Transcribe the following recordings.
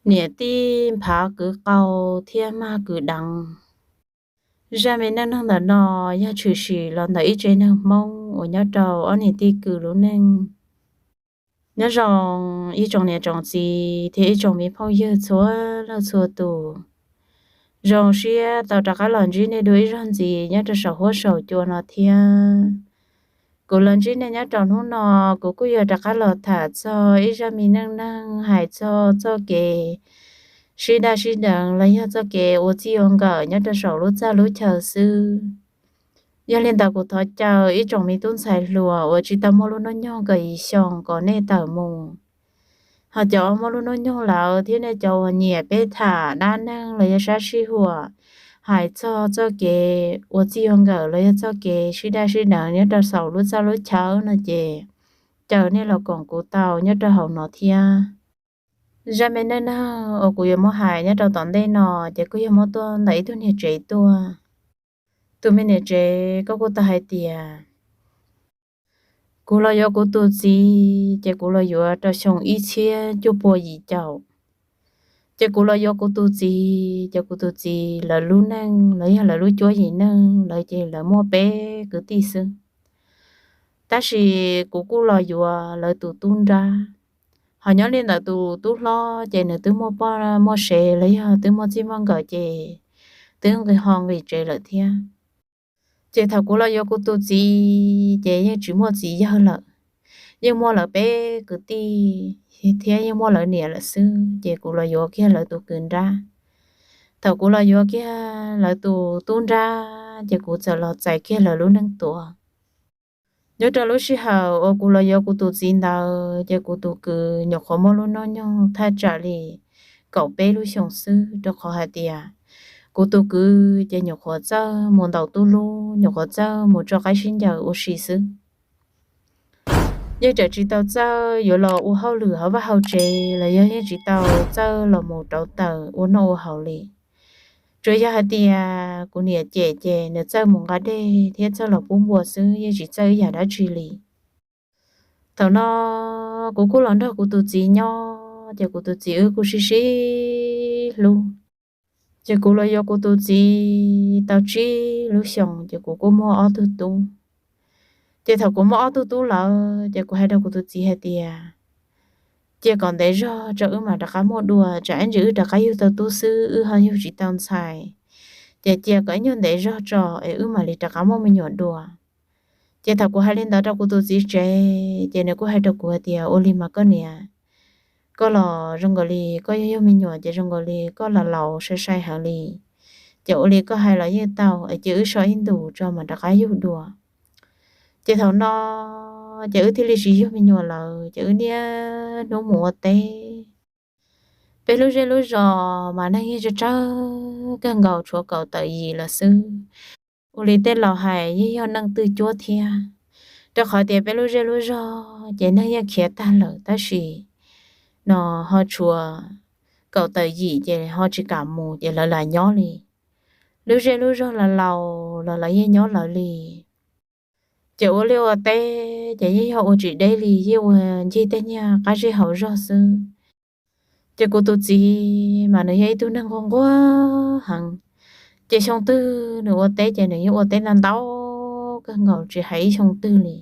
niam tij nphav kwv qau thiab mag kwv deev. Zaj me neej neeg ntawm no yog tshwm sim los ntawm ib tsev neeg Hmoob uas nyob rau ob niam tij kwv lub neej. Nyob zoo ib tsoom niam tsoom txiv thiab ib tsoom me phooj ywg txhua leej txhua tus. Zoo siab tau rov qab los ntsib nej dua ib zaug ntxiv nyob rau saum huab saum cua no thiab. Kuv los ntsib nej nyob rau hnub no, kuv kuj yuav rov qab los tham txog ib zaj me neej neeg hais txog txoj kev sib daj sib deev los yog txoj kev ua txij ua nkawm nyob rau saum lub txaj lub chaw xwb. Yog li ntawd kuv thov caw ib tsoom me tub ntxhais hluas uas tsis tau muaj lub hnub nyoog kaum yim xyoo kom nej tawm mus. Ho cov uas muaj lub hnub nyoog lawm thiab nej cov uas nyiam peb tham dab neeg los yog sab sij huam hais txog txoj kev ua txij ua nkawm los yog txoj kev sib daj sib deev nyob rau saum lub txaj lub chaw no ces caw nej los koom kuv tau nyob rau hauv no thiab. Zaj me neej neeg uas kuv yuav muab hais nyob rau tom ntej no ces kuj yog muab tuaj ntawm ib tug niam tsev tuaj. Tus me niam tsev koj kuj tau hais tias, kuv los yuav kuv tus txiv ces kuv los yuav rau xyoo ib txhiab cuaj pua yim caum. Ces kuv los yuav kuv tus txiv ces kuv tus txiv lawv lub neej los yog lawv lub cuab yim neej lawv ces lawv muaj peb kwv tij xwb. Tab sis kuv kuj los yuav lawv tus tub nrab. Ho nyob li ntawm tus tub hlob ces nws twb muaj poj muaj sev los yog twb muaj txij muaj nkawm ces twb nqis ho nqis tsev lawm thiab. Ces thaum kuv los yuav kuv tus txiv ces yeej tsis muaj txiv yawg lawm, yeej muaj lawv peb kwv tij thiab yeej muaj lawv niam lawm xwb, ces kuv los yuav kiag lawv tus kwv nrab. Thaum kuv los yuav kiag lawv tus tub nrab ces kuv txawm los txais kiag lawv lub neej tuaj. Nyob rau lub sij hawm uas kuv los yuav kuv tus txiv ntawd ces kuv tus kwv nyuam qhuav muaj lub hnub nyoog thaj tsam li kaum peb lub xyoos xwb, rau qhov hais tias kuv tus kwv ces nyuam qhuav txawj mus ntaus tub lub, nyuam qhuav txawj mus tso qaib sib ncaws ua si xwb. Yeej tseem tsis tau txawj yuav los ua hauj lwm hauv vaj hauv tsev los yog yeej tsis tau txawj los mus rauv taws ua noj ua haus li. Tsuas yog hais tias kuv niam cem ces nws txawj mus nqa dej thiab txawj los pub npua xwb, yeej tsis txawj ib yam dab tsi li. Thaum no kuv kuj los nrog kuv tus txiv nyob ces kuv tus txiv wb kuj sib sib hlub. Ces kuv los yuav kuv tus txiv tau tsib lub xyoos ces kuv kuj muaj ob tug tub. Ces thaum kuv muaj ob tug tub lawm ces kuv hais rau kuv tus txiv hais tias, cia kom ntev zog tso wb mam rov qab muaj dua, tsam ib ntsis wb rov qab yug tau tub xwb wb ho yug tsis tau ntxhais. Ces cia kom ib nyuag ntev zog tso es wb mam li rov qab muaj me nyuam dua. Ces thaum kuv hais li ntawd rau kuv tus txiv tsev ces nws kuj hais rau kuv hais tias, ua li mas koj niam, koj los zoo nkaus li koj yog yug me nyuam ces zoo nkaus li koj los laus sai sai heev li. Ces ua li koj hais los yeej tau, es cia wb so ib ntus tso mam rov qab yug dua. Ces thaum no ces wb thiaj li tsis yug me nyuam lawm ces wb niaj hnub mus ua teb. Peb lub zej lub zos mas neeg yeej tsawg tsawg kawg nkaus, tshuav kaum tawm yim lawm xwb. Ua li tej laus hais yeej yog neeg twj cuab thiab, rau qhov tias peb lub zej lub zog ces neeg yeej khiav tag lawm tab sis no ho tshuav kaum tawm yim ces ho tsis kam mus ces lawv lam nyob li. Lub zej lub zog los laus los lawv yeej nyob lawv li. Ces ua liaj ua teb ces yeej yog ua tsis deb li, yeej ua ncig tej niag qab zej hauv zog xwb. Ces kuv tus txiv mas nws yog ib tug neeg nquag nquag heev. Ces xyoo twg nws ua teb ces nws yeej ua teb ntau ntau kawg nkaus tsis hais ib xyoo twg li.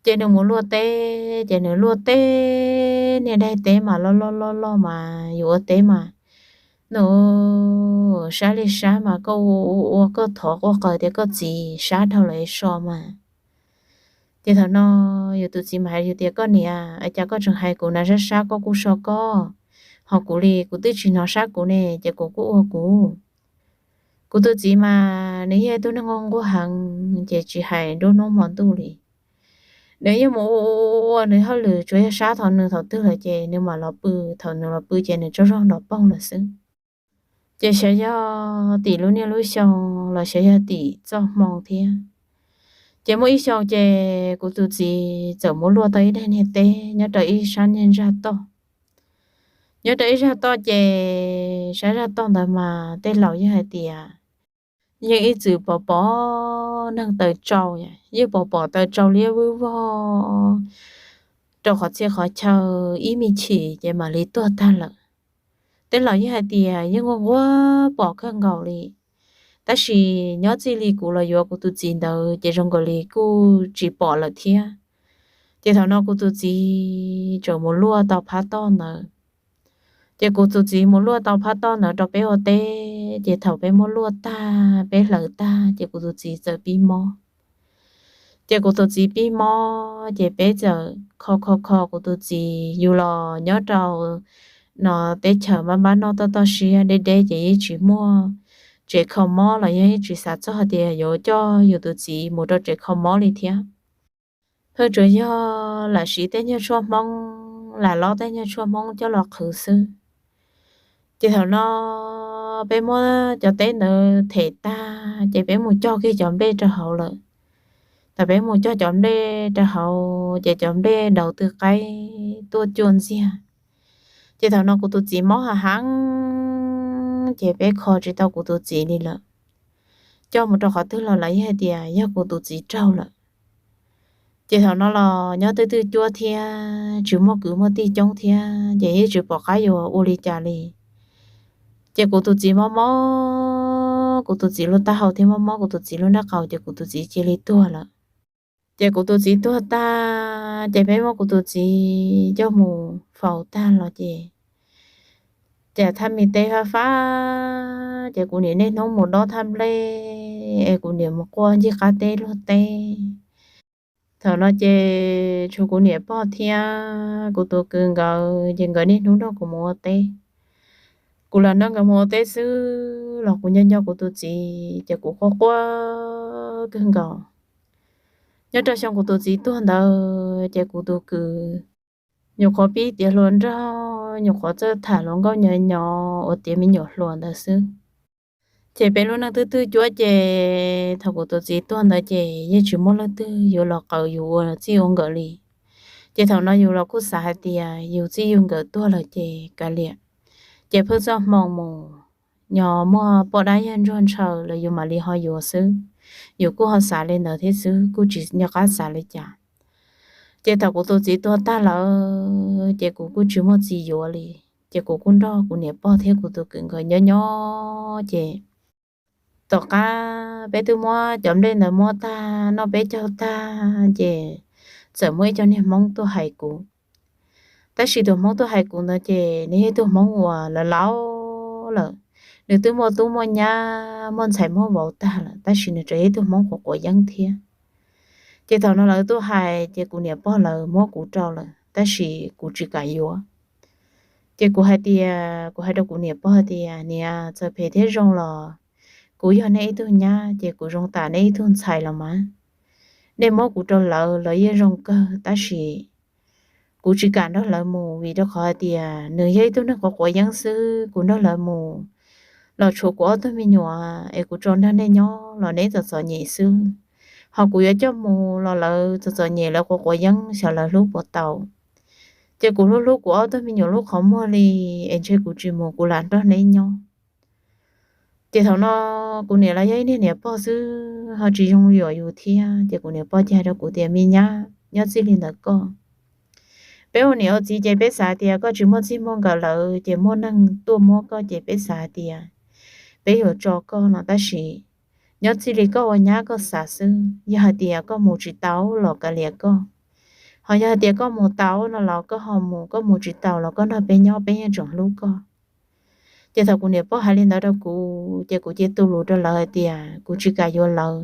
Ces nws mus luaj teb ces nws luaj teb niag daim teb mas loj loj loj loj mas yus ua teb mas nws sab li sab mas koj ua ua koj thov quaj qw tias koj txiv sab dhau lawm so mas. Ces thaum no yus tus txiv mas hais yus tias koj niam, cas koj tseem hais kuv na, sab sab koj kuj so koj, ho kuv li kuv twb tsis hnov sab kuv ne ces kuv kuj ua kuv. Kuv tus txiv mas nws yog ib tug neeg nquag nquag heev ces tsis hais nruab hnub hmo ntuj li. Nws yeej mus ua ua nws hauj lwm tsuas yog sab thaum nws thaum twg lawm ces nws mam los pw, thaum nws los pw ces nws tsaug zog nrov poog lawm xwb. Ces xyov yog tim lub niaj lub xyoo los xyov yog tim txoj hmoo thiab, ces muaj ib xyoo ces kuv tus txiv txawm mus luaj tau ib daim niag teb nyob rau ib sab niag zaj toj. Nyob rau ib zaj toj ces sab zaj toj ntawd mas tej laus yeej hais tias yeej ib txwm pom pom neeg taws tsau, yeej pom pom taws tsau liab vwj vog rau qhov txhia qhov chaw ib me chim ces mam li tuag tag lawm. Tej laus yeej hais tias yeej nquag nquag pom kawg nkaus li, tab sis nyob txij li kuv los yuav kuv tus txiv ntawd ces zoo nkaus li kuj tsis pom lawm thiab. Ces thaum no kuv tus txiv txawm mus luaj tau phab toj ntawd. Ces kuv tus txiv mus luaj tau phab toj ntawd rau peb ua teb, ces thaum peb muab luaj tag peb hlawv tag ces kuv tus txiv txawm pib mob. Ces kuv tus txiv pib mob ces peb txawm kho kho kho kuv tus txiv, yus los nyob rau no teb chaws npab npab noj toj toj siab deb deb ces yeej tsis muaj tsev kho mob los yog yeej tsis xav txog tias yuav coj yus tus txiv mus rau tsev kho mob li thiab. Hwj tsuas yog lam siv tej nyuag tshuaj Hmoob, lam lob tej nyuag tshuaj Hmoob coj los qhwv xwb. Ces thaum no peb muab cov teb ntawd them tag ces peb mus cog kiag cov nplej rau hauv lawm. Thaum peb mus cog cov nplej rau hauv ces cov nplej daus tw qaib tuaj cuaj ntxiag. Ces thaum no kuv tus txiv mob hav heev, ces peb kho tsis tau kuv tus txiv li lawm. Coj mus rau qhov twg los lawv yeej hais tias yog kuv tus txiv raug lawm. Ces thaum no los nyob twj twj cuab thiab tsis muaj kwv muaj tij coob thiab ces yeej tsis pom qab yuav ua li cas li. Ces kuv tus txiv mob mob, kuv tus txiv lub taub hau thiab mob mob kuv tus txiv lub nrab qaum ces kuv tus txiv cia li tuag lawm. Ces kuv tus txiv tuag tag ces peb muab kuv tus txiv coj mus faus tag los ces, ces thaj me teb fab fab, ces kuv niam niaj hnub mus dob thaj nplej es kuv niam mus quaj ncig qab teb luag teb. Thaum no ces tshuav kuv niam pog thiab kuv tus kwv nkawd ces nkawd niaj hnub nrog kuv mus ua teb. Kuv lam nrog nkawd mus ua teb xwb los kuv nco nco kuv tus txiv ces kuv quaj quaj kawg nkaus. Nyob rau xyoo kuv tus txiv tuag ntawd ces kuv tus kwv nyuam qhuav pib tiav hluas nraug, nyuam qhuav txawj tham hluas nkauj nyo nyo uas tiav me nyuam hluas ntawd xwb. Ces peb lub neej twb twj cuab ces thaum kuv tus txiv tuag ntawd ces yeej tsis muaj leej twg yuav los qawm yus ua txij ua nkawm li. Ces thaum no yus los kuj xav hais tias yus txij yus nkawm tuag lawm ces kav liam, ces pheej txoj hmoo mus, yog muaj poj dab yawg ntsuag ntshaw los yus mam li ho yuav xwb. Yus kuj ho xav li ntawd thiab xwb, kuj tsis nco qab xav li cas. Ces thaum kuv tus txiv tuag tag lawm ces kuv kuj tsis muaj txiv yuav li. Ces kuv kuj nrog kuv niam pog thiab kuv tus kwv nkawd nyob nyob ces tom qab peb twb muab cov nplej ntawd muab tag noj peb caug tag ces txawm muaj ib co niag Hmoob tuaj hais kuv. Tab sis tus Hmoob tuaj hais kuv ntawd ces nws yog ib tug Hmoob uas laus laus lawm, nws twb muaj tub muaj nyab muaj ntxhais muaj vauv tag lawm tab sis nws tseem yog ib tug Hmoob quav quav yeeb thiab. Ces thaum no lawv tuaj hais ces kuv niam pog lawv muab kuv rau lawm tab sis kuv tsis kam yuav. Ces kuv hais tias, kuv hais rau kuv niam pog tias, niam, txawm phem thiab zoo los kuv yog nej ib tug nyab ces kuv zoo tam nej ib tug ntxhais los mas. Nej muab kuv rau lawv, lawv yeej zoo kawg tab sis kuv tsis kam nrog lawv mus vim rau qhov hais tias nws yog ib tug neeg quav quav yeeb xwb, kuv nrog lawv mus los tshuav kuv ob tug me nyuam es kuv tso nrog nej nyob los nej txom txom nyem xwb. Ho kuv yuav coj mus los lawv txom txom nyem lawv quav quav yeeb xyov lawv hlub puas tau. Ces kuv hlub hlub kuv ob tug me nyuam lub qhov muag li, es ntshe kuv tsis mus kuv lam nrog neb nyob. Ces thaum no kuv niam los yog ib niag niam pog xwb ho tsis zoo yuam yus thiab ces kuv niam pog cia hais rau kuv tias, me nyab, nyob txij li ntawd koj, peb ua niam ua txiv ces peb xav tias koj tsis muaj txij muaj nkawm lawm ces muaj neeg tuaj muab koj ces peb xav tias peb yuav tso koj no tab sis nyob txij li koj ua nyab koj xav xwb, yog hais tias koj mus tsis tau los kav liam koj, ho yog hais tias koj mus tau no los koj ho mus, koj mus tsis tau los koj nrog peb nyob peb yeej tseem hlub koj. Ces thaum kuv niam pog hais li ntawd rau kuv ces kuv cia tu lus rau lawv hais tias kuv tsis kam yuav lawv,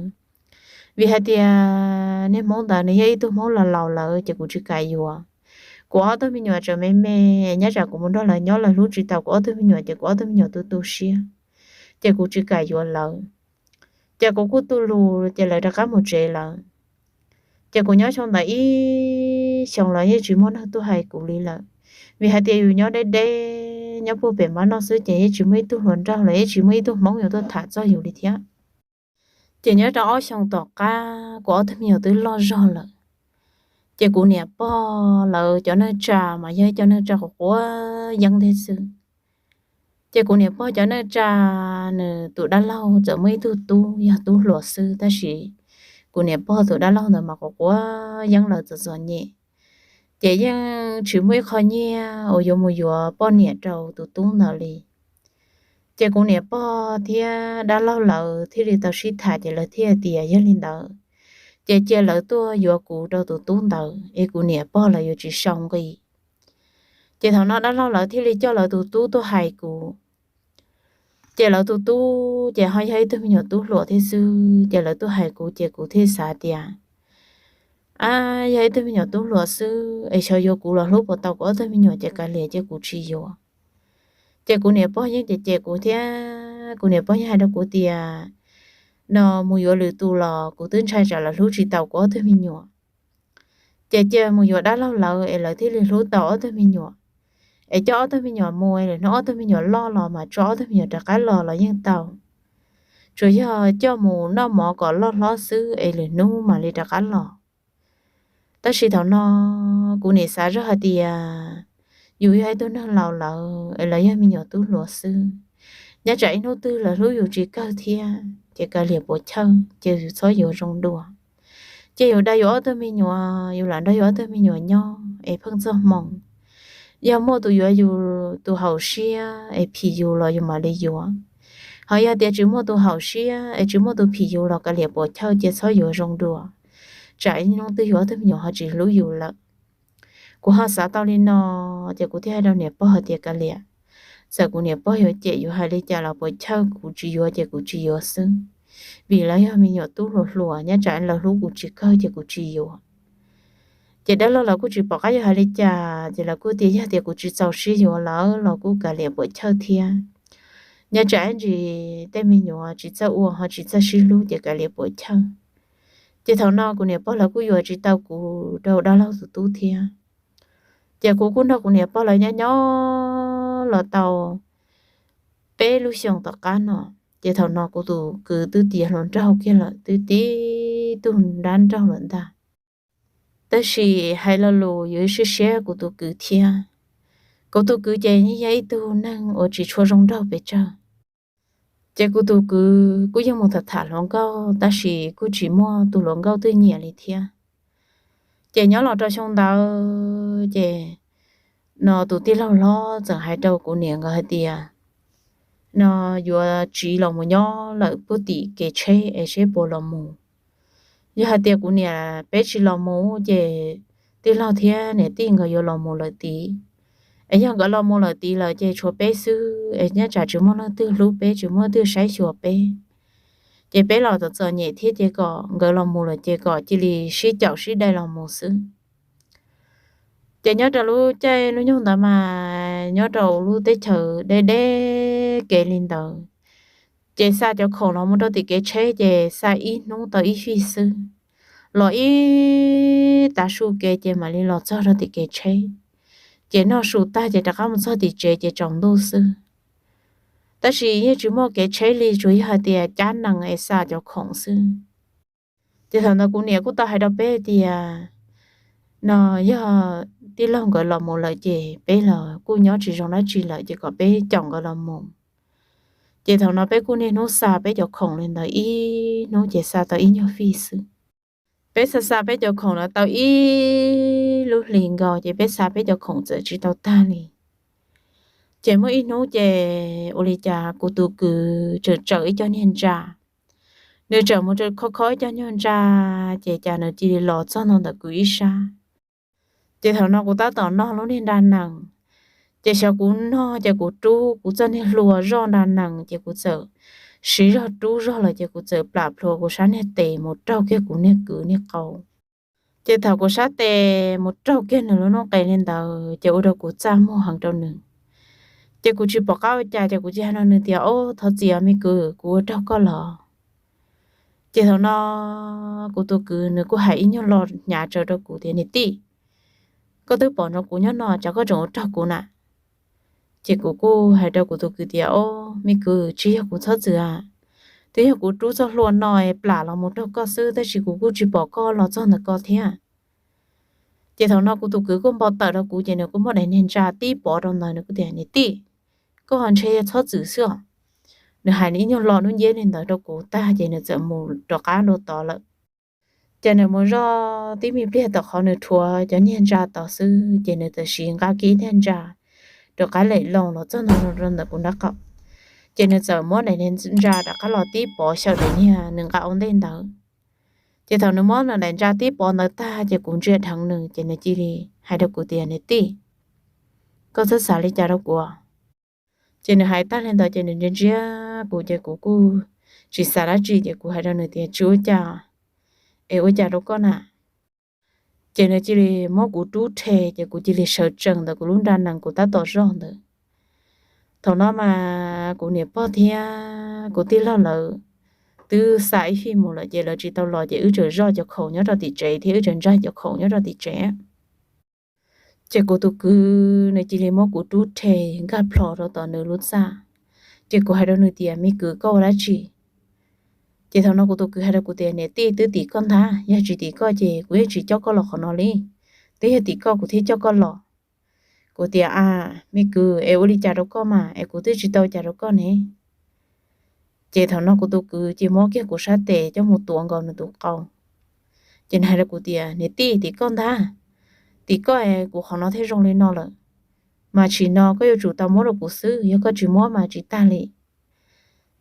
vim hais tias niag Hmoob ntawd nws yog ib tug Hmoob laus laus lawm ces kuv tsis kam yuav. Kuv ob tug me nyuam tseem me me, nyob tsam kuv mus nrog lawv nyob lawv hlub tsis tau kuv ob tug me nyuam ces kuv ob tug me nyuam tu tu siab, ces kuv tsis kam yuav lawv. Ces kuv kuj tu lus ces lawv rov qab mus tsev lawm. Ces kuv nyob xyoo ntawd ib xyoos los yeej tsis muaj neeg tuaj hais kuv li lawm, vim hais tias yus nyob deb deb nyob puag pem npab noj xwb ces yeej tsis muaj ib tug hluas nraug los yeej tsis muaj ib tug Hmoob yuav tuaj tham txog yus li thiab. Ces nyob rau ob xyoos tom qab kuv ob tug me nyuam twb loj zog lawm, ces kuv niam pog lawv cov neej tsa mas yog ib cov neej tsa quav quav yeeb thiab xwb. Ces kuv niam pog cov neej tsa, nws tus dab laug txawm muaj ib tug tub yog tub hluas xwb tab sis kuv niam pog tus dab laug ntawd mas quav quav yeeb lawm txom txom nyem. ces yeej tsis muaj ib qho nyiaj uas yuav mus yuav poj niam rau tus tub ntawd li. Ces kuv niam pog thiab dab laug lawv thiaj li tau sib tham ces lawv thiaj tias yog li ntawd ces cia lawv tuaj yuav kuv rau tus tub ntawd es kuv niam pog lawv yuav tsis sau nqi. Ces thaum no dab laug lawv thiaj li coj lawv tus tub tuaj hais kuv. Ces lawv tus tub ces ho yog ib tug me nyuam tub hluas thiab xwb, ces lawv tuaj hais kuv ces kuv thiaj xav tias, a, yog ib tug me nyuam tub hluas xwb es xyov yuav kuv los hlub puas tau kuv ob tug me nyuam ces kav liam ces kuv tsis yuav. Ces kuv niam pog yeej cem cem kuv thiab kuv niam pog yeej hais rau kuv tias, no mus yuav lwm tus los kuv twb ntshai tsam lawv hlub tsis tau kuv ob tug me nyuam. Ces cia mus yuav dab laug lawv es lawv thiaj li hlub tau ob tug me nyuam. Es coj ob tug me nyuam mus es lwm hnub ob tug me nyuam loj los mas tso ob tug me nyuam rov qab los los yeej tau. Tsuas yog coj mus noj mov kom loj hlob xwb es lwm hnub mam li rov qab los. Tab sis thaum no kuv nim xav zoj hais tias yus yog ib tug neeg laus lawm es lawv yog me nyuam tub hluas xwb. Nyob tsam ib hnub twg lawv hlub yus tsis kawg thiab ces kav liam puas chawj ces yus txhob yuav zoo dua. Ces yus dag yus ob tug me nyuam, yus lam nrog yus ob tug me nyuam nyob es pheej txog hmoo. Yog muaj tus yuav yus tus haum siab es phim yus los yus mam li yuav. Ho yog tias tsis muaj tus haum siab es tsis muaj tus phim yus los kav liam puas chawj ces txhob yuav zoo dua. Tsam ib hnub twg yus ob tug me nyuam ho tsis hlub yus lawm. Kuv ho xav tau li no, ces kuv thiaj hais rau niam pog hais tias kav liam, txawm kuv niam pog yuav cem yuav hais li cas los puas chawj, kuv tsis yuav ces kuv tsis yuav xwb. Vim lawv yog me nyuam tub hluas hluas, nyob tsam lawv hlub kuv tsis kawg ces kuv tsis yuav. Ces dab laug lawv kuj tsis pom qab yuav hais li cas, ces lawv kuj tias yog tias kuv tsis txaus siab yuav lawv los kuj kav liam puas chawj thiab. Nyob tsam ib ntsis tej me nyuam tsis txawj ua ho tsis txawj sib hlub ces kav liam puas chawj. Ces thaum no kuv niam pog lawv kuj yuav tsis tau kuv rau dab laug tus tub thiab. Ces kuv kuj nrog kuv niam pog lawv nyob nyob los tau peb lub xyoos tom qab no, ces thaum no kuv tus kwv twb tiav hluas nraug kiag lawm, twb tib tug nrab nraug lawm ntag. Tab sis hais lo lus yuav siab siab kuv tus kwv thiab. Kuv tus kwv ces yeej yog ib tug neeg uas tsis tshua zoo nraug pes tsawg. Ces kuv tus kwv kuj yeej mus tham tham hluas nkauj tab sis kuj tsis muaj tus hluas nkauj twg nyiam li thiab. Ces nyob los rau xyoo ntawd ces no tus tij laug hlob txawm hais rau kuv niam nkawd hais tias, no yuav tsiv los mus nyob lawm puag tim kev tsheb es seb puas los mus. Yog hais tias kuv niam peb tsis los mus ces tij laug thiab niam tij nkawd yuav los mus lawm tid. Es yog nkawd los mus lawm tid lawm ces tshuav peb xwb es nyob tsam tsis muaj leej twg hlub peb, tsis muaj leej twg saib xyuas peb. Ces peb los txom txom nyem thiab ces kom nkawd los mus lawm ces kom cia li sib caum sib dai los mus xwb. Ces nyob rau lub caij lub nyoog ntawd mas nyob rau lub teb chaws deb deb kev li ntawd, ces xa cov khoom los mus rau tim kev tsheb ces xa ib hnub tau ib fij xwb. Los ib tav su kev ces mam li los txog rau tim kev tsheb. Ces noj su tag ces rov qab mus txog tim tsev ces tsaus ntuj xwb. Tab sis yeej tsis muaj kev tsheb li, tsuas yog hais tias cab nees es xa cov khoom xwb. Ces thaum ntawd kuv niam kuj tau hais rau peb tias, no yog tij laug nkawd los mus lawm ces peb los kuj nyob tsis zoo dab tsi lawm ces kom peb caum nkawd los mus. Ces thaum no peb kuj niaj hnub xa peb cov khoom li ntawd, ib hnub ces xa tau ib nyuag fij xwb. Peb xa xa peb cov khoom los tau ib lub hlis nkaus ces peb xa peb cov khoom txawm tsis tau tag li. Ces muaj ib hnub ces ua li cas kuv tus kwv tseem tsawm ib co niag ntsa. Nws tseem mus kho kho ib co niag ntsa, ces cas nws cia li los txog nto ntawm kuv ib sab. Ces thaum no kuv tab tom nog lub niag nra nees, ces xyov kuv nog ces kuv rub kuv txoj niag hlua zoj nra nees ces kuv txawm siv zog rub zog lawm ces kuv txawm plam plhuav kuv sab niag tes mus raug kiag kuv niag kwv niag qau. Ces thaum kuv sab tes mus raug kiag nws lub noob qes li ntawd ces ua rau kuv txaj muag heev rau nws. Ces kuv tsis pom qab ua cas ces kuv cia hais rau nws tias, Ob, thov txim me kwv, kuv ua raug koj los. Ces thaum no kuv tus kwv nws kuj hais ib nyuag lo hnyav tsaws rau kuv tias, Niam tij, koj twb pom nrov kuv nyob no, cas koj tseem ua raug kuv na? Ces kuv kuj hais rau kuv tus kwv tias, Ob, me kwv, tsis yog kuv txhob txwm a, twb yog kuv rub txoj hlua no plam los mus raug koj xwb, tab sis kuv kuj tsis pom koj los txog ntawm ko thiab. Ces thaum no kuv tus kwv kuj npau taws rau kuv ces nws kuj muab daim niag ntsa tib pov rau ntawd, nws kuj tias, Niam tij, koj ho ntshe yog txhob txwm xwb os. Nws hais ib nyuag lo hnub nceb li ntawd rau kuv tag ces nws txawm mus rov qab dua tod lawm. Ces nws mus zoj tib me pliag tom qhov nws rhuav cov niag ntsa tod xwb ces nws txawm siv nqa kiag ib niag ntsa rov qab lem loo los txog ntua rau ntawm kuv nraub qaum. Ces nws txawm muab daim ntsa rov qab los tib pov xyaw daim niag nws nqa ua ntej ntawd. Ces thaum nws muab daim ntsa tib pov ntawd tag ces kuv ntsia dheev nws ces nws cia li hais rau kuv tias, Niam tij, koj txhob xav li cas rau kuv. Ces nws hais tag li ntawd ces nws ntsia ntsia kuv ces kuv kuj tsis xav dab tsi ces kuv hais rau nws tias, Tsis ua cas, es ua cas rau koj na? Ces nws cia li muab kuv rub rhe ces kuv cia li sawv tsees ntawm kuv lub nra nees kuv tab tom zoj ntawd. Thaum no mas kuv niam pog thiab kuv tij laug lawv twb xa ib fij mus lawm ces lawv tsis tau los ces wb tseem zoj cov khoom nyob rau tim tsev thiab wb tseem ntsaig cov khoom nyob rau tim tsev. Ces kuv tus kwv nws cia li muab kuv rub rhe nkag plho rau tom nws lub txaj. Ces kuv hais rau nws tias, Me kwv, koj ua dab tsi? Ces thaum no kuv tus kwv hais rau kuv tias, Niam tij twb tim koj ntag, yog tsis tim koj ces kuv yeej tsis coj koj los qhov no li. Twb yog tim koj kuv thiaj coj koj los. Kuv tias, A, me kwv, es ua li cas rau koj mas es kuv twb tsis tau cas rau koj ne? Ces thaum no kuv tus kwv ces muab kiag kuv sab tes coj mus tuav nkaus nws tus qau. Ces nws hais rau kuv tias, Niam tij, tim koj ntag, tim koj es kuv qhov no thiaj zoo li no lawm. Mas tsim no koj yuav tsum tau muab rau kuv xwb, yog koj tsis muab mas tsis tag li.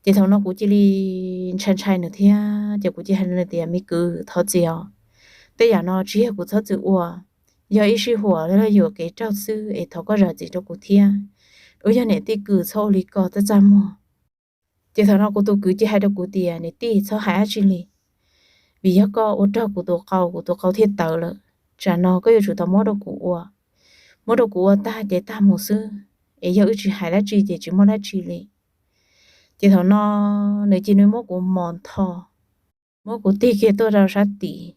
Ces thaum no kuv cia li ntshai ntshai nws thiab ces kuv cia hais nws tias, Me kwv, thov txim os, tej yam no tsis yog kuv txhob txwm ua, yog ib sij huam los yuam kev raug xwb es thov koj zam txim rau kuv thiab. Wb yog niam tij kwv txhob ua li ko txaj txaj muag. Ces thaum no kuv tus kwv cia hais rau kuv tias, Niam tij, txhob hais dab tsi li, vim yog koj ua raug kuv tus qau, kuv tus qau thiaj tawv lawm. Tsam no koj yuav tsum tau muab rau kuv ua, muab rau kuv ua tag ces tag mus xwb, es yog wb tsis hais dab tsi ces tsis muaj dab tsi li. Ces thaum no nws cia li muab kuv mos ntho, muab kuv tig kiag tuaj rau sab tid.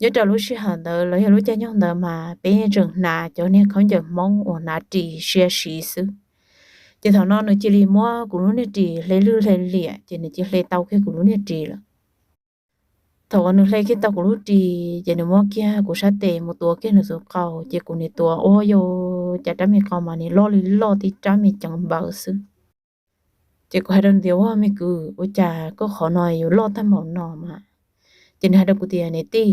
Nyob rau lub sij hawm ntawd los yog lub caij nyoog ntawd mas peb yeej tseem hnav cov niag khaub ncaws Hmoob uas hnav ris siab siv xwb. Ces thaum no nws cia li muab kuv lub niag ris hle lwj hle liam ces nws cia li hle tau kiag kuv lub niag ris lawm. Thaum uas nws hle kiag tau kuv lub ris ces nws muab kiag kuv sab tes mus tuav kiag nws tus qau ces kuv nim tuav ua yau cas rab me qau mas nim loj li loj tib rab me ceev npaws xwb. Ces kuv hais rau nws tias, Ua me kwv, ua cas koj qhov no yuav loj tag npaum no mas? Ces nws hais rau kuv tias, Niam tij,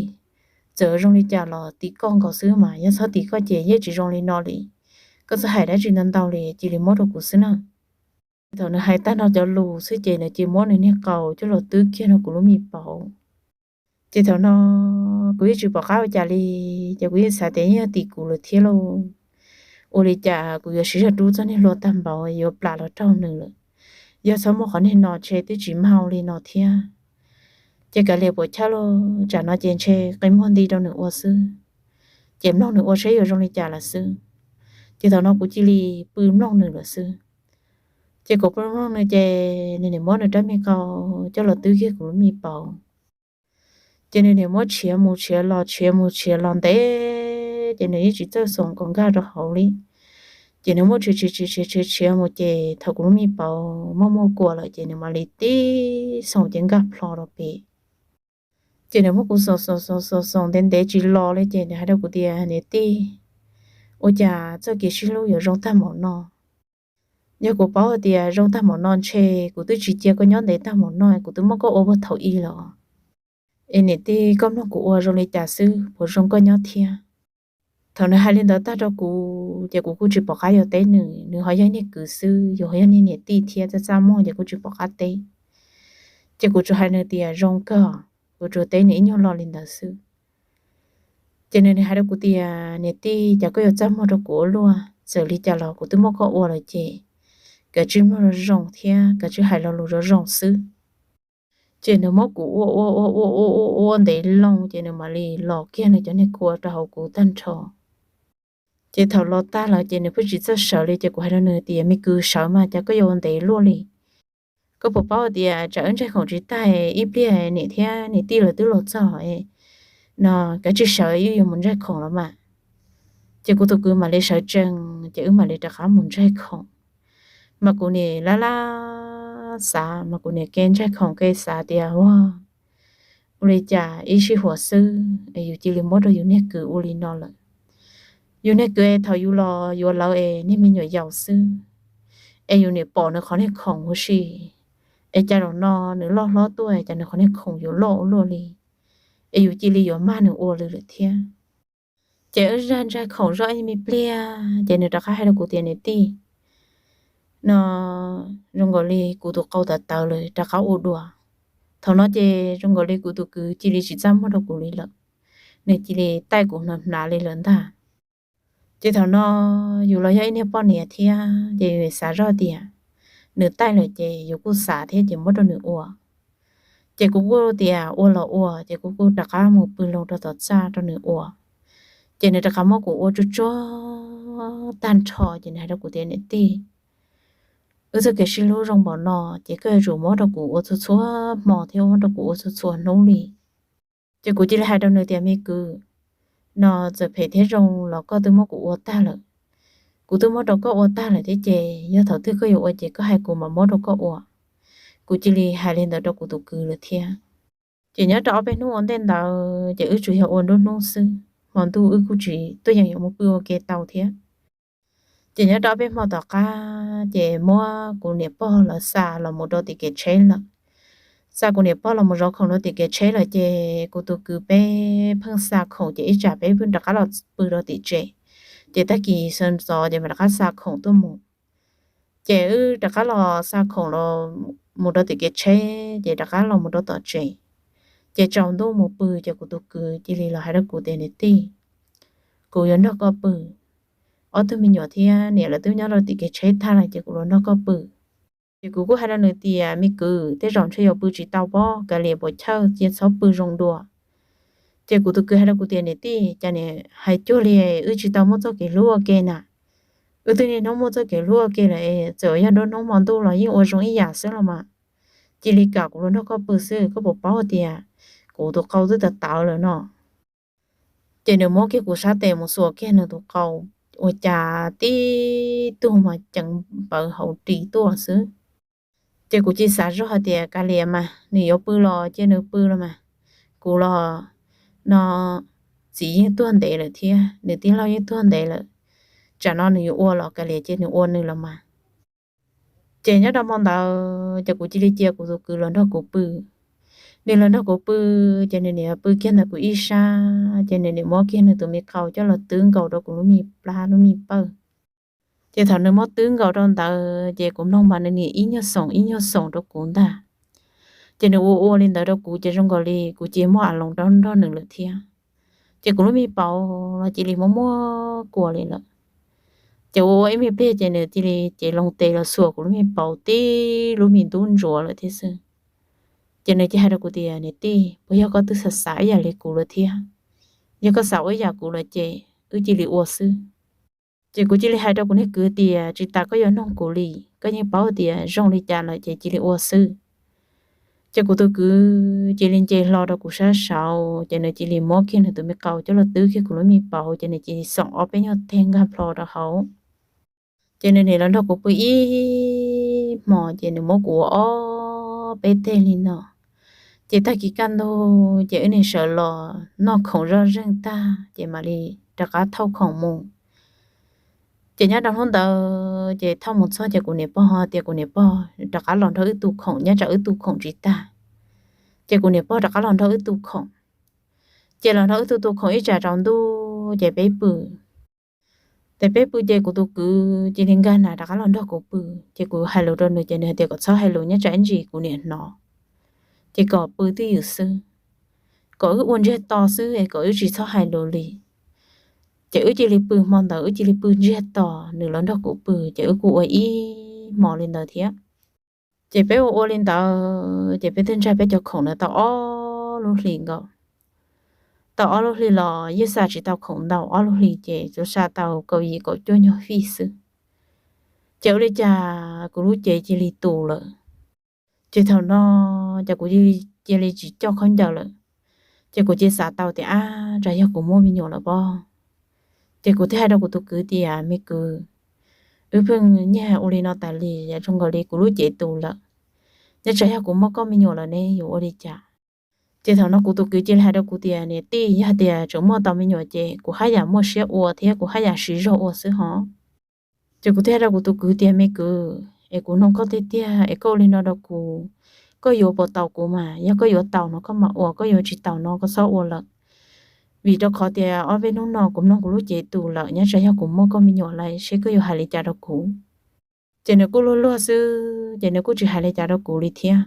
txawm zoo li cas los tim koj nkaus xwb mas, yog txhob tim koj ces yeej tsis zoo li no li. Koj txhob hais dab tsi ntau ntau li, cia li muab rau kuv xwb na. Thaum nws hais tag nrho cov lus xwb ces nws cia li muab nws niag qau coj los twb kiag rau kuv lub me paum. Ces thaum no kuv yeej tsis pom qab ua cas li, ces kuv yeej xav tias yeej yog tim kuv lawm thiab lauj. Ua li cas kuv yuav siv zog rub txoj niag hlua tag npaum yuav plam los raug nws lawm. Yog txhob muaj qhov niag no ntshe twb tsis mag li no thiab. Ces kav liam puas chawj lauj, tsam no ces ntshe qi muag nti rau nws ua xwb, ces mloog nws ua saib yuav zoo li cas lawm xwb. Ces thaum no kuv cia li pw mloog nws lawm xwb. Ces kuv pw mloog nws ces nws nim muab nws rab me qau coj los twb kiag kuv lub me paum. Ces nws nim muab tshiav mus tshiav los tshiav mus tshiav los ntev, ces nws yeej tsis txawj xoom kom nkag rau hauv li. Ces nws muab tshiav tshiav tshiav tshiav tshiav mus ces thaum kuv lub me paum muaj muaj kua lawm ces nws mam li tib xoom ces nkag plho rau pem. Ces nws muab kuv xoom xoom xoom xoom xoom ntev ntev tsis los li ces nws hais rau kuv tias, Niam tij, ua cas txoj kev sib hlub yuav zoo tag npaum no? Yog kuv paub hais tias zoo tag npaum no ntshe kuv twb tsis cia koj nyob ntev tag npaum no, kuv twb muab koj ua puag thaum ub los. Es niam tij, koj mloog kuv ua zoo li cas xwb puas zoo koj nyob thiab? Thaum nws hais li ntawd tag rau kuv ces kuv kuj tsis pom qab yuav teb nws, nws ho yog niag kwv xwb, yus ho yog niag niam tij thiab, txaj txaj muag ces kuj tsis pom qab teb. Ces kuv tsuas hais nws tias zoo kawg, kuv tsuas teb nws ib nyuag lo li ntawd xwb. Ces nws hais rau kuv tias, niam tij, cas koj yuav txaj muag rau kuv ua luaj, txawm li cas los kuv twb muab koj ua lawm ces kav tsij mloog zoo zoo thiab kav tsij hais lo lus zoo zoo xwb. Ces nws muab kuv ua ua ua ua ua ua ua ntev loo ces nws mam li los kiag nws cov niag kua rau hauv kuv tag nrho. Ces thaum los tag lawm ces nws pheej tsis txawj sawv li ces kuv hais rau nws tias, me kwv, sawv mas, cas koj yuav ua ntev luaj li? Koj puas paub tias tsam wb ntsaig khoom tsis tag ib pliag niam thiab niam tij lawv twb los txog no, kav tsij sawv, wb yuav mus ntsaig khoom los mas. Ces kuv tus kwv mam li sawv tsees ces wb mam li rov qab mus ntsaig khoom. Mas kuv nim lab lab xav, mas kuv nim ke ntsaig khoom ke xav tias, ua, ua li cas ib sij huam xwb es yus cia li muab rau yus niag kwv ua li no lawm. Yus niag kwv es thaum yus los yuav lawv es niag me nyuam yaus xwb, es yus nim pom nws qhov niag khoom huv si, es cas zaum no nws loj hlob tuaj cas nws qhov niag khoom yuav loj ua luaj li. es yus cia li yuav mag nws ua li lawm thiab. Ces wb zaj ntsaj khoom zoj ib me pliag ces nws rov qab hais rau kuv tias, niam tij, no zoo nkaus li kuv tus qau tawv tawv lawm, rov qab ua dua. Thaum no ces zoo nkaus li kuv tus kwv cia li tsis txaj muag rau kuv li lawm, nws cia li taij kuv hnav hnav li lawm ntag. Ces thaum no yus los yog ib niag poj niam thiab ces yus xav zoj tias nws taij lawm ces yus kuj xav thiab ces muab rau nws ua. Ces kuv kuj tias ua los ua, ces kuv kuj rov qab mus pw loo rau tom txaj rau nws ua. Ces nws rov qab muab kuv ua tsuag tsuag tag nrho ces nws hais rau kuv tias, niam tij, wb txoj kev sib hlub zoo npaum no ces koj yuav tsum muab rau kuv ua txhua txhua hmo thiab muab rau kuv ua txhua txhua hnub li. Ces kuv cia li hais rau nws tias, me kwv, no txawm phem thiab zoo los koj twb muab kuv ua tag lawm. Kuv twb muab rau koj ua tag lawm thiab ces yog thaum twg koj yuav ua ces koj hais kuv mam muab rau koj ua. Kuv cia li hais li ntawd rau kuv tus kwv lawm thiab. Ces nyob rau ob peb hnub ua ntej ntawd ces wb tsuas yog ua nruab hnub xwb, hmo ntuj wb kuj tsis tuaj yeem yuav mus pw ua ke tau thiab. Ces nyob rau ob peb hmo tom qab ces muab kuv niam pog lawv xa los mus rau tim kev tsheb lawm. Xa kuv niam pog los mus zov khoom rau tim kev tsheb lawm ces kuv tus kwv peb pheej xa khoom ces ib tsam peb pheej rov qab los pw rau tim tsev. Ces tag kis sawv ntxov ces mam rov qab xa khoom tuaj mus. Ces wb rov qab los xa khoom los mus rau tim kev tsheb ces rov qab los mus rau tom tsev. Ces tsaus ntuj mus pw ces kuv tus kwv cia li los hais rau kuv tias, niam tij, kuv yuav nrog koj pw. Ob tug me nyuam thiab niam lawv twb nyob rau tim kev tsheb tag lawm ces kuv los nrog koj pw. Ces kuv kuj hais rau nws tias, me kwv, tej zaum ntshe yuav pw tsis tau pob, kav liam puas chawj cia txhob pw zoo dua. Ces kuv tus kwv hais rau kuv tias, niam tij, cas niam hais cuag li wb tsis tau muaj txoj kev hlub ua ke na. Wb twb niaj hnub muaj txoj kev hlub ua ke lawm, txawm yog nruab hnub hmo ntuj los yeej ua zoo ib yam xwb los mas. Cia li kam kuv los nrog koj pw xwb, koj puas paub tias kuv tus qau twb tawv tawv lawm no. Ces nws muab kiag kuv sab tes mus xuas kiag nws tus qau, ua cas tib tug mas ceev pawv hauv ris tuaj xwb. Ces kuv cia li xav zoj hais tias, kav liam mas, nws yuav pw los cia nws pw los mas. Kuv los no txiv yeej tuag ntev lawm thiab nws tij laug yeej tuag ntev lawm, tsam no nws yuav ua los kav liam cia nws ua nws los mas. Ces nyob rau hmo ntawd ces kuv cia li cia kuv tus kwv los nrog kuv pw. Nws los nrog kuv pw, ces nws niam pw kiag ntawm kuv ib sab, ces nws niam muab kiag nws tus me qau coj los twb nkaus rau kuv lub me plab lub me pawj. Ces thaum nws muab twb nkaus rau ntawd ces kuv mloog mas nws niam ib nyuag xoom ib nyuag xoom rau kuv ntag. Ces nws ua ua li ntawd rau kuv ces zoo nkaus li kuv cia li muaj a loos rau nrog nws lawm thiab. Ces kuv lub me paum los cia li muaj muaj kua li lawm. Ces ua ua ib me pliag ces nws cia li cev loo tes los xuas kuv lub me paum tib lub me ntub ntsuav lawm thiab xwb. Ces nws cia li hais rau kuv tias, niam tij, puas yog koj twb xav xav ib yam li kuv lawm thiab? Yog koj xav ua ib yam kuv lawm ces wb cia li ua xwb. Ces kuv cia li hais rau kuv niag kwv tias, tsis tas koj yuav noog kuv li, koj yeej paub tias zoo li cas lawm ces cia li ua xwb. Ces kuv tus kwv cia li nce hlo rau kuv sab saud, ces nws cia li muab kiag nws tus me qau coj los twb kiag kuv lub me paum, ces nws cia li xoom ob peb nyuag teg nkag plho rau hauv. Ces nws niam los nrog kuv pw ib hmos, ces nws muab kuv ua ob peb teg li no. Ces tag kis kaj ntug ces wb niam sawv los noj khoom zoj zeeg tag ces mam li rov qab thauj khoom mus. Ces nyob rau hnub ntawd ces thauj mus txog ces kuv niam pog ho tias kuv niam pog rov qab los nrog wb tu khoom, nyob tsam wb tu khoom tsis tag. Ces kuv niam pog rov qab los nrog wb tu khoom. Ces los nrog wb tu tu khoom ib tsam tsaus ntuj ces peb pw. Ces peb pw ces kuv tus kwv cia li nkag nas rov qab los nrog kuv pw. Ces kuv hais lus rau nws ces nws hais tias kom txhob hais lus nyob tsam ib ntsis kuv niam hnov. Ces kom pw twj ywm xwb, kom wb ua ntsiag to xwb es kom wb tsis txhob hais lus li. Ces wb cia li pw hmo ntawd, wb cia li pw ntsiag to, nws los nrog kuv pw ces wb kuj ua ib hmos li ntawd thiab. Ces peb ua ua li ntawd ces peb twb ntsaj peb cov khoom ntawd tau ob lub hlis nkaus. Tau ob lub hlis los yeej xa tsis tau khoom ntau, ob lub hlis ces tsuas xa tau kaum yim kaum cuaj nyuag fij xwb. Ces ua li cas kuv lub cev cia li tus lawm. Ces thaum no ces kuv cia li tsis coj khaub ncaws lawm. Ces kuv cia li xav tau tias, ab, tsam yog kuv muaj me nyuam lawm pob. Ces kuv thiaj hais rau kuv tus kwv tias, me kwv, wb pheej nyiag ua li no tas li, zoo nkaus li kuv lub cev tus lawm. Nyob tsam yog kuv muaj koj me nyuam lawm ne yuav ua li cas? Ces thaum no kuv tus kwv cia li hais rau kuv tias, niam tij, yog tias tseem muaj tau me nyuam ces kuv haj yam muaj siab ua thiab kuv haj yam siv zog ua xwb hos. Ces kuv thiaj hais rau kuv tus kwv tias, me kwv, es kuv noog koj tiag tiag es koj ua li no rau kuv, koj yuav puas taus kuv mas, yog koj yuav taus no koj mam ua, koj yuav tsis taus no koj txhob ua lawm. Vim rau qhov tias ob peb hnub no kuv mloog kuv lub cev tus lawm, nyob tsam yog kuv muaj koj me nyuam lawm seb koj yuav hais li cas rau kuv. Ces nws kuj luag luag xwb ces nws kuj tsis hais li cas rau kuv li thiab.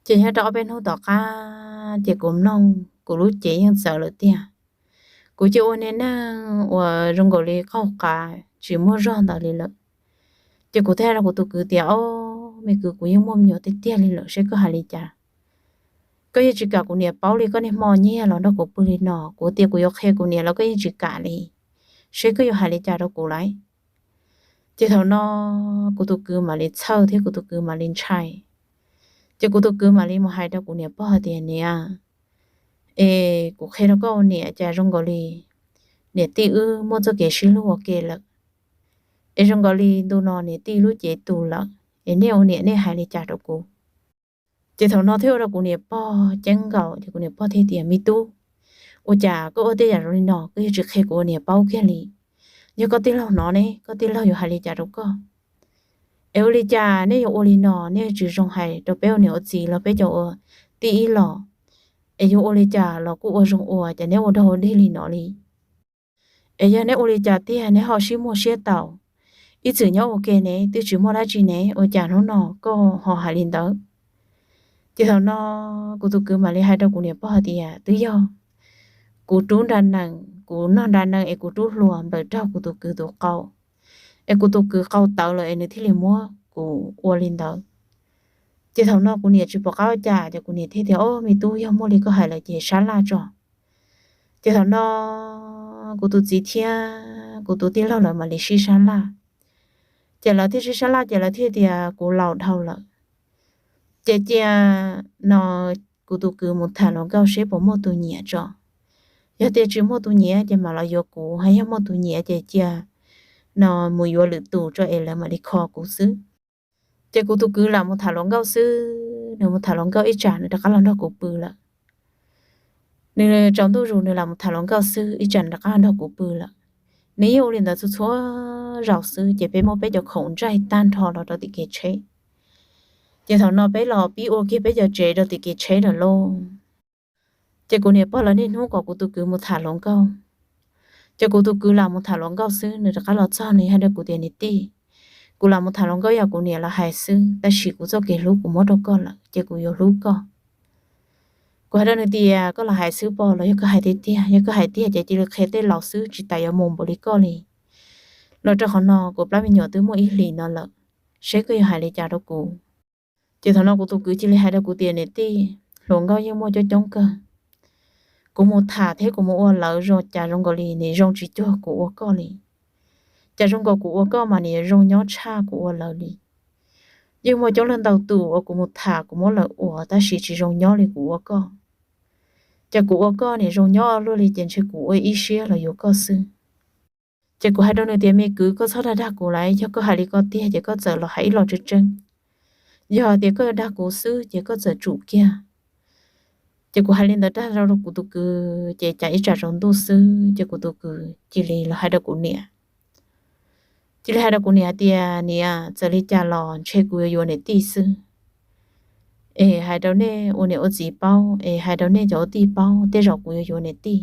Ces nyob rau ob peb hnub tom qab ces kuv mloog kuv lub cev yeej txawv lawm tiag. Kuv cia ua niag neeg uas zoo nkaus li qaug qav tsis muaj zog ntawd li lawm. Ces kuv thiaj hais rau kuv tus kwv tias, Ob, me kwv, kuv yeej muaj me nyuam tiag tiag li lawm, seb koj hais li cas. Koj yeej tsis kam kuv niam paub li, koj niaj hmo nyiag los nrog kuv pw li no. Kuv tias kuv yuav qhia kuv niam los koj yeej tsis kam li, seb koj yuav hais li cas rau kuv lawm. Ces thaum no kuv tus kwv mam li txhawj thiab kuv tus kwv mam li ntshai. Ces kuv tus kwv mam li mus hais rau kuv niam pog hais tias, Niam, es kuv qhia rau koj ua niam, cas zoo nkaus li niam tij wb muaj txoj kev sib hlub ua ke lawm, es zoo nkaus li ntu no niam tij lub cev tus lawm, es nej ua niam nej hais li cas rau kuv? Ces thaum no thiaj ua rau kuv niam pog ceeb nkaus, ces kuv niam pog thiaj tias, Me tub, ua cas koj ua tej yam zoo li no koj yuav tsis qhia kuv ua niam paub kiag li? Yog koj tij laug hnov ne, koj tij laug yuav hais li cas rau koj? Es ua li cas nej yuav ua li no, nej tsis zoo hais rau peb ua niam ua txiv los peb cov ua tij ib los? Es yuav ua li cas los kuj ua zoo ua, cas neb ua dog ua dig li no li? Es yog neb ua li cas tiag neb ho sib muaj siab tau? Ib txwm nyob ua ke ne twb tsis muaj dab tsi ne, ua cas hnub no koj ho hais li ntawd? Ces thaum no kuv tus kwv mam li hais rau kuv niam pog hais tias, Twb yog kuv rub nra nees, kuv nog nra nees es kuv rub hlua nplawm raug kuv tus kwv tus qau, es kuv tus kwv qau tawv lawm es nws thiaj li muab kuv ua li ntawd. Ces thaum no kuv niam tsis pom qab ua cas, ces kuv niam thiaj tias, Ob, me tub, yog muaj li koj hais lawm ces sab laj tso. Ces thaum no kuv tus txiv thiab kuv tus tij laug lawv mam li sib sab laj. Ces lawv thiaj sib sab laj ces lawv thiaj tias kuv laus dhau lawm, ces cia no kuv tus kwv mus tham hluas nkauj seb puas muaj tus nyiam tso. Yog tias tsis muaj tus nyiam ces mam los yuav kuv, ho yog muaj tus nyiam ces cia no mus yuav lwm tus tso es lawv mam li kho kuv xwb. Ces kuv tus kwv lam mus tham hluas nkauj xwb, nws mus tham hluas nkauj ib tsam nws rov qab los nrog kuv pw lawm. Nws tsaus ntuj zus nws lam mus tham hluas nkauj xwb, ib tsam nws rov qab los nrog kuv pw lawm. Nws yeej ua li ntawd txhua txhua zaus xwb, ces peb muab peb cov khoom ntsaig tag nrho los rau tim kev tsheb. Ces thaum no peb los pib ua kiag peb cov tsev rau tim kev tsheb lawm lauj. Ces kuv niam pog lawv niaj hnub kom kuv tus kwv mus tham hluas nkauj. Ces kuv tus kwv lam mus tham hluas nkauj xwb, nws rov qab los txog nws hais rau kuv tias, Niam tij, kuv lam mus tham hluas nkauj yog kuv niam los hais xwb, tab sis kuv txoj kev hlub kuv muab rau koj lawm ces kuv yuav hlub koj. Kuv hais rau nws tias, Koj los hais xwb pob, los yog koj hais tiag tiag? Yog koj hais tiag ces cia li qhia tej laus xwb, tsis tas yuav mus npaum li koj li. Los rau qhov no kuv plab me nyuam twb muaj ib hlis no lawm, seb koj yuav hais li cas rau kuv? Ces thaum no kuv tus kwv cia li hais rau kuv tias, Niam tij, hluas nkauj yeej muaj coob coob kawg. Kuv mus tham thiab kuv mus ua lawv zoo, cas zoo nkaus li nws zoo tsis cuag kuv ua koj li. Cas zoo nkaus kuv ua koj mas nws zoo nyob tshaj kuv ua lawv li. Yeej muaj coob leej ntau tus uas kuv mus tham kuv muab lawv ua tab sis tsis zoo nyob li kuv ua koj. Ces kuv ua koj nws zoo nyob luaj li, ces ntshe kuv ua ib siab los yuav koj xwb. Ces kuv hais rau nws tias, Me kwv, koj txhob dag dag kuv lawm, yog koj hais li ko tiag ces koj txawm los hais ib los tseeb tseeb. Yog tias koj dag kuv xwb ces koj txawm tsum kiag. Ces kuv hais li ntawd rau kuv tus kwv ces cas ib tsam tsaus ntuj xwb ces kuv tus kwv cia li los hais rau kuv niam. Cia li hais rau kuv niam hais tias, Niam, txawm li cas los ntshe kuv yuav yuav niam tij xwb. Es hais rau nej ua niam ua txiv paub, es hais rau nej cov ua tij paub, tej zaum kuv yuav yuav niam tij.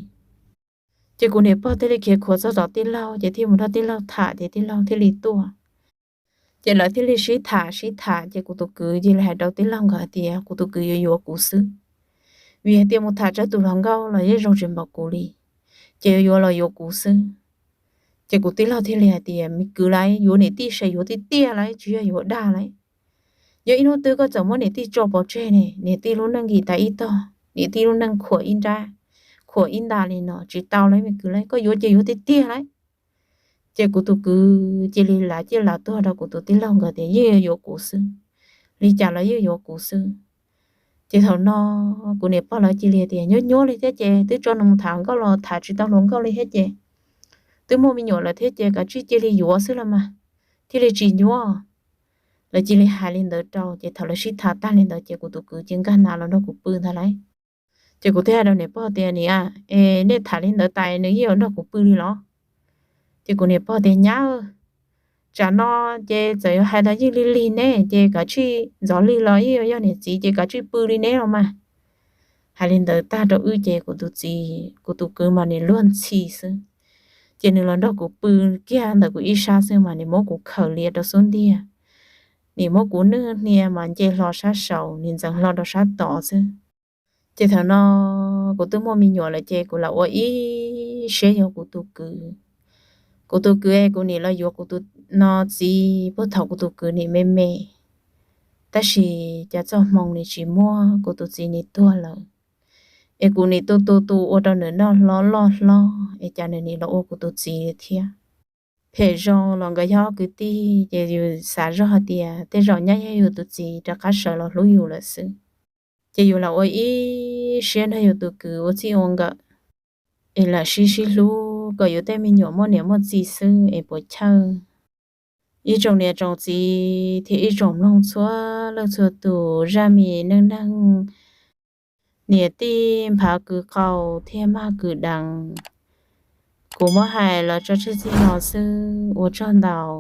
Ces kuv niam pog thiaj li khiav khuav txog tom tij laug, ces thiaj mus nrog tij laug tham, ces tij laug thiaj li tuaj. Ces lawv thiaj li sib tham sib tham, ces kuv tus kwv cia li hais rau tij laug nkawd hais tias kuv tus kwv yuav yuav kuv xwb, vim hais tias mus tham tsawg tus hluas nkauj los yeej zoo tsis npaum kuv li, ces yuav yuav los yuav kuv xwb. Ces kuv tij laug thiaj li hais tias, Me kwv, lawv yuav niam tij ces yuav tiag tiag lawm, tsis yog yuav dag lawm. Yog ib hnub twg koj txawm muab niam tij tso pov tseg ne, niam tij lub neej nkim tas ib tog, niam tij lub neej khuam ib nrab, khuam ib nta li no tsis tau lawm me kwv lawm, koj yuav ces yuav tiag tiag lawm. Ces kuv tus kwv cia li lav ciaj lav tuag rau kuv tus tij laug nkawd tias yeej yuav yuav kuv xwb, li cas los yeej yuav kuv xwb. Ces thaum no kuv niam pog lawv cia li tias, Nyuaj nyuaj li thiab ces twb tso nws mus tham hluas nkauj los tham tsis tau hluas nkauj li thiab ces, twb muaj me nyuam lawm thiab ces kav tsij cia li yuav xwb los mas, thiaj li tsis nyuaj. Lawv cia li hais li ntawd rau, ces thaum lawv sib tham tag li ntawd ces kuv tus kwv cia nkag nas los nrog kuv pw ntag lauj. Ces kuv thiaj hais rau niam pog tias, Niam, es nej tham li ntawd tas nws yeej yuav nrog kuv pw li los? Ces kuv niam pog tias, Nyab, Tsam no ces txawm yuav hais los yeej lig lig ne, ces kav tsij ntxov lig los yeej yog niam txiv ces kav tsij pw li neb los mas. Hais li ntawd tag rau wb ces kuv tus txiv kuv tus kwv mas nim luag ntxhi xwb. Ces nws los nrog kuv pw kiag ntawm kuv ib sab xwb mas nim muab kuv khaws lias rau xub ntiag, nim muab kuv nwj hnia mas nce hlo sab saud, nim ntxeev hlo rau sab tod xwb. Ces thaum no kuv twb muaj me nyuam lawm ces kuv lam ua ib siab yuav kuv tus kwv. Kuv tus kwv es kuv nim los yuav kuv tus no txiv puag thaum kuv tus kwv nim me me, tab sis cas txoj hmoo nim tsis muaj, kuv tus txiv nim tuag lawm. Es kuv nim tu tu tu ua rau nws noj hlob loj hlob es cas nws nim los ua kuv tus txiv thiab. Phem zoo los nkawd yog kwv tij ces yus xav zoj hais tias tej zaum nyaj yog yus tus txiv rov qab sawv los hlub yus lawm xwb. Ces yus lam ua ib siab nrog yus tus kwv ua txij ua nkawm es lam sib sib hlub kom yus tej me nyuam muaj niam muaj txiv xwb es puas chawj. Ib tsoom niam tsoom txiv thiab ib tsoom mloog txhua leej txhua tus, zaj me neej neeg niam tij nphav kwv qau thiab mag kwv deev, kuv muab hais los tso tseg txij no xwb, ua tsaug ntau.